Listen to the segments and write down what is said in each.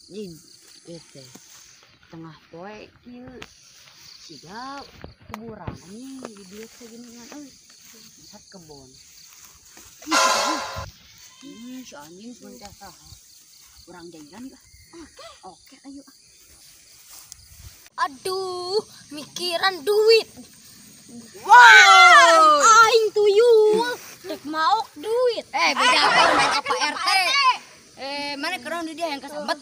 Jing ieu teh tengah poe kieu siga kuburan anjing di dieu teh geuningan euy. Sat kebon. Si anjing sementara saha. Urang jalan ah. Oke, ayo. Aduh, mikiran duit. Wow, aing tuyul, rek maok duit. Beda apa Pak RT? Mana kerang di dia yang kesambet?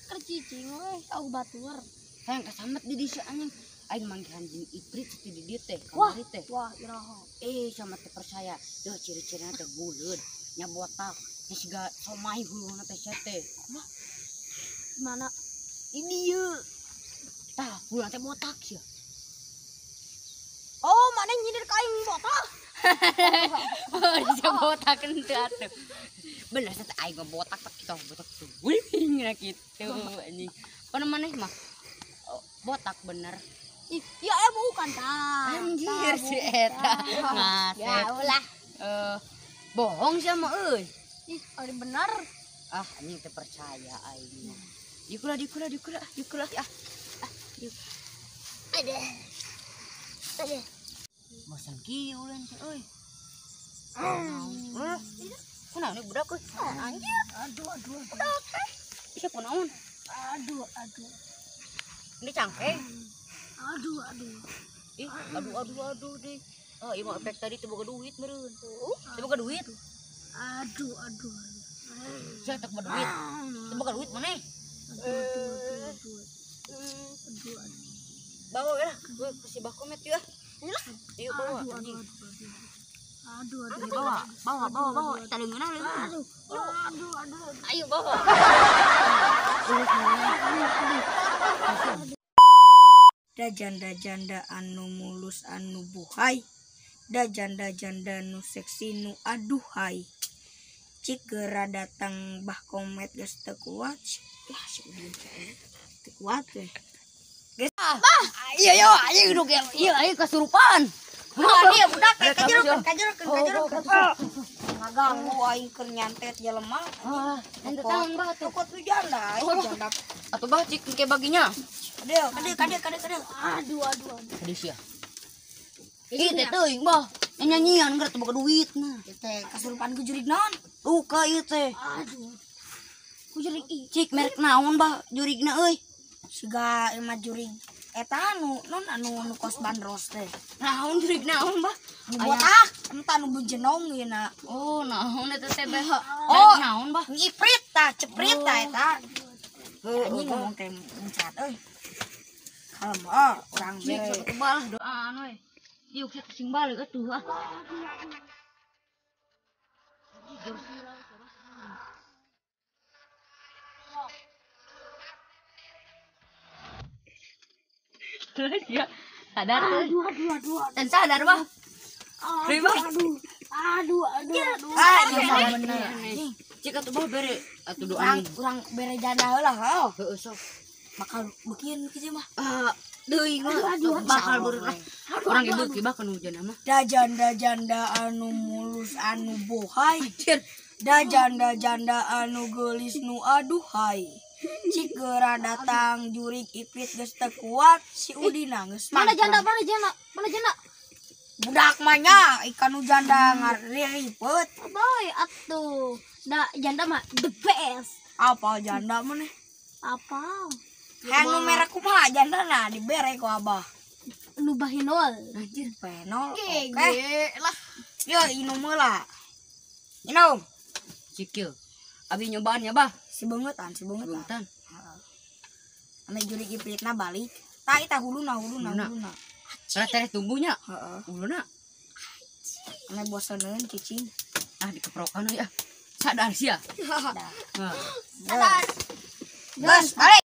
Keur cicing we, au batur. Yang kesambet di dia anjing. Aing manggihan jeung iprit di dieu teh, Wah, kamari teh. wah, iraha. Sama teh percaya. Duh, ciri-cirina teh buleud, nya botak, nya siga somai huluna teh sia teh. Wah. Mana? Ini ieu. Tah, huluna teh botak sia. Oh, mana nyindir ka aing botak? Oh, dia botak henteu atuh. Bener teh aing mah botak tak kita botak tuh. Wih, nah kitu anjing. Pana maneh mah oh, botak bener. Ih, ya bukan tah. Anjir si eta. Ngasep. Ya ulah. Bohong sih mah euy. Ih, ari bener. Ah, anjing teu percaya aing mah. Dikula dikula dikula dikula ah. Ah, diuk. Ada. Ada. Bosan kieu ulun teh euy. Kunaon ieu budak euy? Anjir. Aduh, aduh. Budak teh. Ih, kunaon? Aduh, aduh. Ini cangkeng. Aduh, aduh. Ih, aduh, aduh, aduh deh. Oh, ieu mah efek tadi teu boga duit meureun. Teu boga duit. Aduh, aduh. Sia teu boga duit. Teu boga duit maneh. Aduh, aduh, aduh. Aduh, aduh. Bawa we lah, gue kasih bakomet yeuh. Yuk bawa anjing. Aduh, aduh. Bawa, bawa, bawa, bawa. Eta leungeunna leungeun. Aduh, aduh, aduh. Ayo bawa. Da janda-janda anu mulus anu buhai, da janda-janda nu seksi nu aduhai. Cik geura datang bah komet geus teu kuat. Lah si Udin teu kuat we. Geus bah, iya yo aing duk ieu aing kasurupan. Wah, dia budak kajerokeun kajerokeun kajerokeun. Ngaganggu aing keur nyantet jelema. Ah, henteu taun bah atuh. Tukot nu janda aing janda. Atuh bah cik engke baginya. Kade, kade, kade, kade, kade. Aduh, aduh, aduh. Kade sia. Ih, teh teuing bah. Nyanyian geura teu boga duit nah. Ieu teh kasurupan ku jurig naon? Duka ieu teh. Aduh. Ku jurig ieu. Cik merek naon bah jurigna euy? Siga ieu mah jurig eta anu non anu nu kos bandros teh. Naon jurig naon bah? Nu botak, entah nu bejenong ieu na. Oh, naon eta teh bah? Oh, naon bah? Ngiprit tah, ceprit tah eta. Anjing ngomong teh muncrat euy. Kalem ah, urang Cik bere. sok tebal doaan we. Yuk sia sing balik atuh ah. Terus ya, sadar tuh. Aduh, aduh, aduh. Dan sadar bah. Aduh, aduh. Aduh, aduh, aduh. Ah, ieu bener. Cik atuh bah bere atuh doaan. Urang bere janda heula heuh. Heueuh sok. Bakal beukeun kitu mah. Deui mah bakal beureuh. Urang ge beuki bah kana hujan mah. Da janda-janda anu mulus anu bohai. Da janda-janda anu geulis nu aduhai. Cik geura datang jurig ipit geus teu kuat si Udina geus Mana janda, mangkrang. mana janda, mana janda? Budak mah nya ikan nu janda ngariripet. Boy, atuh. Da janda mah the best. Apa janda maneh? Apa? Hayang nu merek kumaha janda na dibere ku abah. Nu bahinol. Anjir penol. Oke Oke. lah. Yo inum heula. Inum. Cik yeuh. Abi nyobaan nya bah. Si beungeut-an, si beungeut-an. Beungetan. Ame jurig ipritna balik. Tah eta huluna huluna Huluna. huluna. Salah tereh tumbuhnya. Heeh. Huluna. Ame boseneun cicing. Ah dikeprokan euy ah. Sadar sia. Dah. Nah. Sadar. Geus, balik.